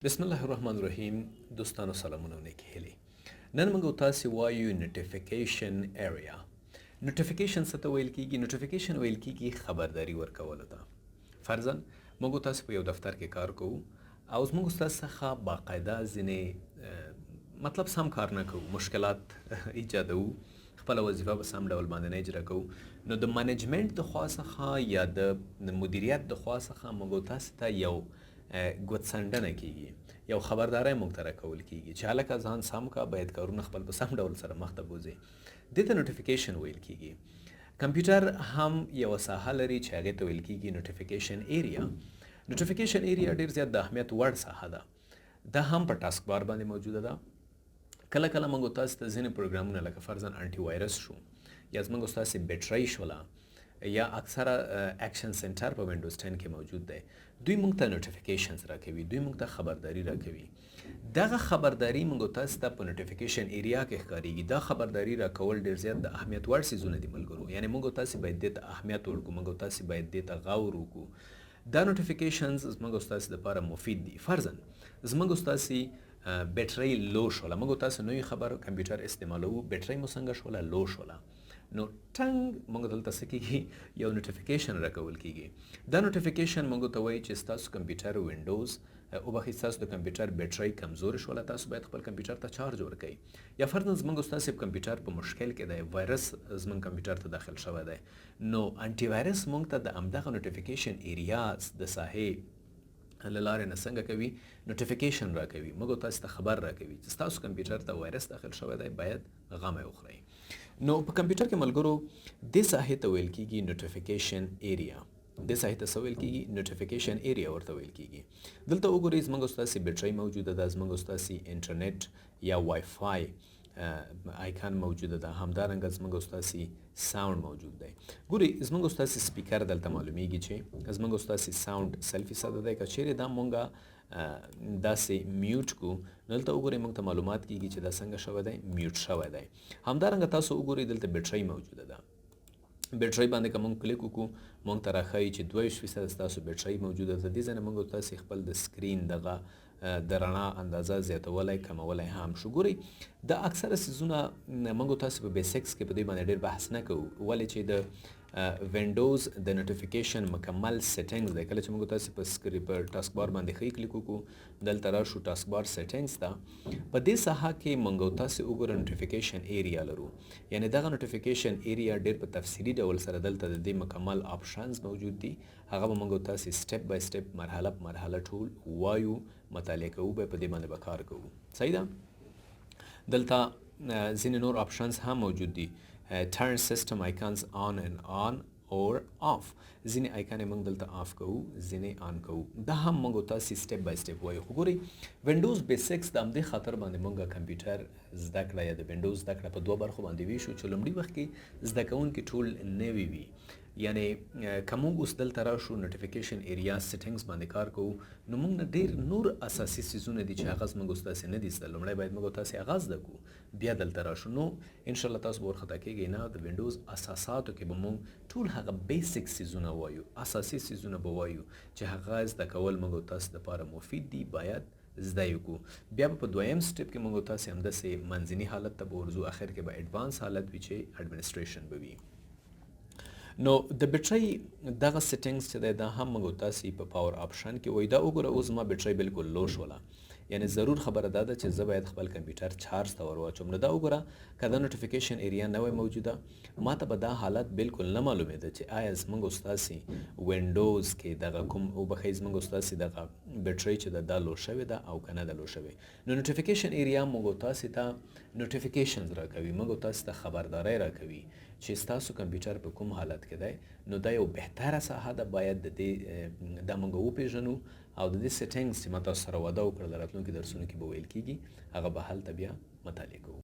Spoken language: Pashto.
بسم الله الرحمن الرحیم. دوستانو، سلامونه او نیکې هیلې. نن موږ تاسو وایو notification area. Notification څه ته ویل کیږي؟ Notification ویل کیږي خبرداري ورکولو ته. فرضاً موږ تاسو په یو دفتر کې کار کوو او زموږ استاد څخه باقاعده ځینې، مطلب سم کار نه کوو، مشکلات ایجادوو، خپله وظیفه په سم ډول باندې نه اجرا کوو، نو د management د خوا څخه یا د مدیریت د خوا څخه موږ تاسو ته یو ګوتڅنډنه کیږي، یو خبرداری موږ ته راکول کیږي چې هلکه، ځان سم کا، باید کارونه خپل په سم ډول سره مخته بوځي. دې ته notification ویل کیږي. کمپیوټر هم یوه ساحه لري چې هغې ته ویل کیږي notification area. Notification area ډیر زیات د اهمیت وړ ساحه ده. دا هم په task bar باندې موجوده ده. کله کله موږ تاسو ته ځینې پروګرامونه، لکه فرضاً anti virus شو یا زموږ ستاسو بیټرۍ شوله یا اکثره action center په وینډوز 10 کې موجود دی، دوی موږ ته notifications راکوي، دوی موږ ته خبرداري راکوي. دغه خبرداري موږ تاسو ته په notification area کې ښکاریږي. دا خبرداري راکول ډیر زیات د اهمیت وړ څیزونه دي ملګرو، یعنی موږ تاسو باید دې ته اهمیت ورکړو، موږ تاسو باید دې ته غور وکړو. دا notifications زموږ ستاسو لپاره مفید دي. فرضاً زموږ ستاسو بیټرۍ low شوله، موږ تاسو نوی خبر کمپیوټر استعمالوو، بیټرۍ مو څنګه شوله؟ Low شوله. نو ټنګ، موږ دلته څه کیږي؟ یو notification راکول کیږي. دا notification موږ ته وایي چې ستاسو کمپیوټر وینډوز، وبخښئ، ستاسو د کمپیوټر بیټرۍ کمزورې شوله، تاسو باید خپل کمپیوټر ته چارج ورکړئ. یا فرضاً زموږ ستاسو کمپیوټر په مشکل کې دی، وایرس زموږ کمپیوټر ته داخل شوی دی، نو anti virus موږ ته د همدغه notification area د ساحې له لارې نه څنګه کوي؟ Notification راکوي، موږ تاسو ته خبر راکوي چې ستاسو کمپیوټر ته وایرس داخل شوی دی، باید غم یې وخورئ. نو په کمپیوټر کې ملګرو دې ساحې ته ویل کیږي notification area. دې ساحې ته څه ویل کیږي؟ Notification area ورته ویل کیږي. دلته وګورئ، زموږ ستاسو بیټرۍ موجوده ده، زموږ ستاسو انټرنیټ یا WiFi icon موجوده ده، همدارنګه زموږ ستاسو sound موجود دی. ګورئ، زموږ ستاسو سپیکر دلته معلومیږي چې زموږ ستاسو sound 100% دی. که چیرې دا مونږه داسې mute کو، نو دلته وګورئ، موږ ته معلومات کیږي چې دا څنګه شوی دی؟ Mute شوی دی. همدارنګه تاسو وګورئ، دلته بیټرۍ موجوده ده. بیټرۍ باندې که مونږ کلیک وکړو، مونږ ته راښایي چې 22% ستاسو بیټرۍ موجوده ده. دې ځای نه مونږ تاسې خپل د screen دغه د رڼا اندازه زیاتولی کمولی هم شو. ګورئ، دا اکثره څیزونه موږ تاسو په basics کې په دې باندې ډېر بحث نه کوو، ولې چې د وینډوز د notification مکمل settings دی. کله چې موږ تاسو په screen په task bar باندې ښی کلیک وکړو، دلته راشو task bar settings ته، په دې ساحه کې موږ تاسو وګورئ notification area لرو. یعنی دغه notification area ډېر په تفصیلي ډول سره دلته د دې مکمل options موجود دي. هغه به موږ تاسو step by step، مرحله په مرحله ټول وایو، مطالعه کوو به، په دې باندې به کار کوو. صحیح ده؟ دلته ځینې نور options هم موجود دي، turn system icons on and on or off. ځینې icon موږ دلته off کوو، ځینې on کوو. دا هم موږ تاسو step by step وایو. خو ګورئ، وینډوز basics د همدې خاطر باندې موږ کمپیوټر زده کړه یا د وینډوز زده کړه په دوه برخو باندې ویشو چې لومړي وخت کې زده کوونکي ټول نوي وي. یعنی که موږ اوس دلته راشو، notification area settings باندې کار کوو، نو موږ نه ډېر نور اساسي څیزونه دي چې هغه زموږ ستاسې نه دي زده. لومړی باید موږ تاسې هغه زده کړو، بیا دلته راشو، نو انشاءالله تاسو به ورخطا کېږئ نه. د وینډوز اساساتو کې به موږ ټول هغه basic څیزونه وایو، اساسي څیزونه به وایو چې هغه زده کول موږ تاسو دپاره مفید دي، باید زده یې کړو. بیا به په دویم step کې موږ تاسې همداسې منځني حالت ته به ورځو، اخر کې به advance حالت وي چې administration به وي. نو د بیټرۍ دغه settings چې دی، دا هم موږ تاسې په power option کې وایو. دا وګوره، اوس زما بیټرۍ بالکل low شوله، یعنی ضرور خبره دا ده چې زه باید خپل کمپیوټر چارج ته ور واچوم. نو دا وګوره، که دا notification area نه وای موجوده، ما ته به دا حالت بالکل نه معلومېده چې آیا زموږ ستاسې وینډوز کې دغه کوم، وبخښئ، زموږ ستاسې دغه بیټرۍ چې ده، دا low شوې ده او که نه ده low شوې. نو notification area موږ تاسې ته notifications راکوي، موږ تاسې ته خبرداری راکوي چې ستاسو کمپیوټر په کوم حالت کې دی. نو دا یو بهتره ساحه ده، باید د دې دا موږ وپیژنو او د دې settings چې ما تاسو سره وعده وکړه، د راتلونکي درسونو کې به ویل کیږي، هغه به هلته بیا مطالعه کوو.